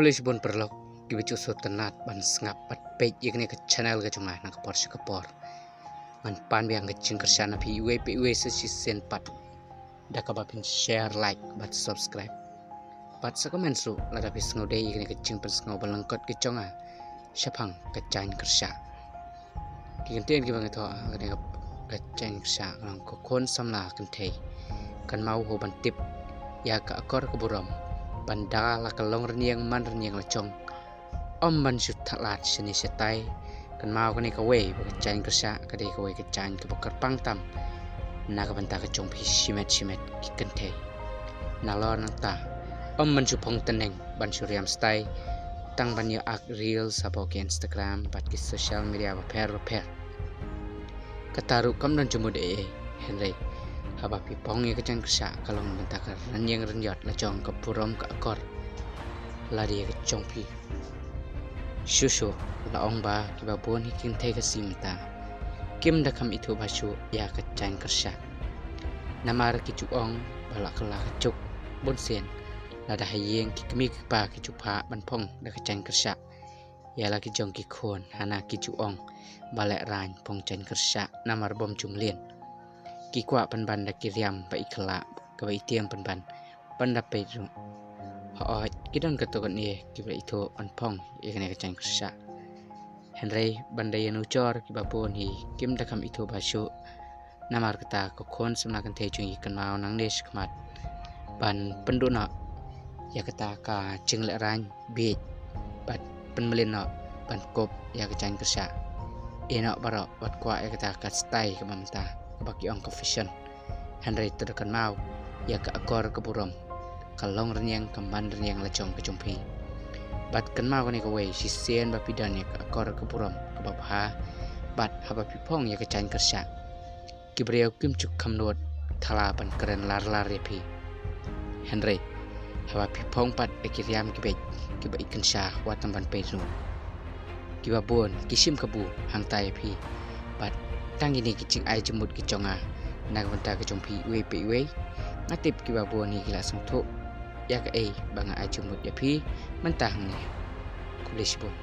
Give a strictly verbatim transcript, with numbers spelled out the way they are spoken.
Khublei shibun paralok kiba ju sngewtynnat ban sngap bad peit ïa kane ka channel ka jong nga na ka por sha ka por. Ngan pan biang ka jingkyrshan na phi iwei pa iwei sa shisien pat da kaba phin share, like bad subscribe. Bad sa comment shuh lada phi sngewdei ïa kane ka jingpynsngew ba lyngkot ka jong nga shaphang ka jaiñ kyrshah. Ki kyntien kiba nga thoh ha kane ka jaiñ kyrshah ka long: ko khun samla kynthei, kynmaw ho ban tip ïa ka akor ka burom, ban da la ka long rynïeng man rynïeng la jong. Ym ban shu thalat shane shatai. Kynmaw kane kawei ba ka jaiñ kyrshah ka dei kawei ka jaiñ kaba kyrpang tam na ka bynta ka jong phi shimet shimet ki kynthei. Nalor nangta, ym ban shu phong tneng ban shu riam stai tang ban ïoh ak reels hapoh ki Instagram bad ki social media bapher bapher. Kata ruh kam don jingmut ei ei, hynrei haba phi phong ïa ka jaiñ kyrshah ka long na bynta ka rynïeng rynïot la jong, ka burom ka akor lade ïa ka jong phi. Shuh shuh la ong ba kiba bun hi ki kynthei Khasi mynta kim da kham ithuh bha shuh ïa ka jaiñ kyrshah. Namar ki ju ong ba la ka la ka juk bun sien lada ha ïing ki kmie ki kpa ki ju phah ban phong da ka jaiñ kyrshah ïa la ki jong ki khun, hana ki ju ong ba lehraiñ phong jaiñ kyrshah namar bym ju mlien. Ki kwah pynban da ki riam ba i khlak kaba i tieng pynban ban da peit ruh. Hooid, ki don katto katne kiba la ithuh ban phong ïa kane ka jaiñ kyrshah, hynrei ban da ïanujor kiba bun hi kim da kham ithuh bha shuh. Namar kata ko khun samla kynthei jong ngi, kynmaw nangne shakhmat ban pynduh noh ïa kata ka jinglehraiñ bieit bad pynmlien noh ban kup ïa ka jaiñ kyrshah. Ïeh noh baroh bad kwah ïa kata ka stai kaba mynta kaba ki ong ka fashion. Hynrei to da kynmaw ïa ka akor ka burom, ka long rynïeng ka man rynïeng la jong ka jong phi. Bad kynmaw kane kawei, shisien ba phi don ïa ka akor ka burom kaba bha bad haba phi phong ïa ka jaiñ kyrshah, ki briew kim ju kham nud thala ban kren lar lar ïa phi. Hynrei haba phi phong pat ïa ki riam ki beit kiba i kynsha, wat tang ban peit ruh. Kiba bun ki shim kabu hangta ïa phi. Bad tang kine ki jingai jingmut ki jong nga na ka bynta ka jong phi iwei pa iwei. Nga tip kiba bun hi ki la sngewthuh ïa kaei ba nga ai jingmut ïa phi mynta hangne. Khublei shibun.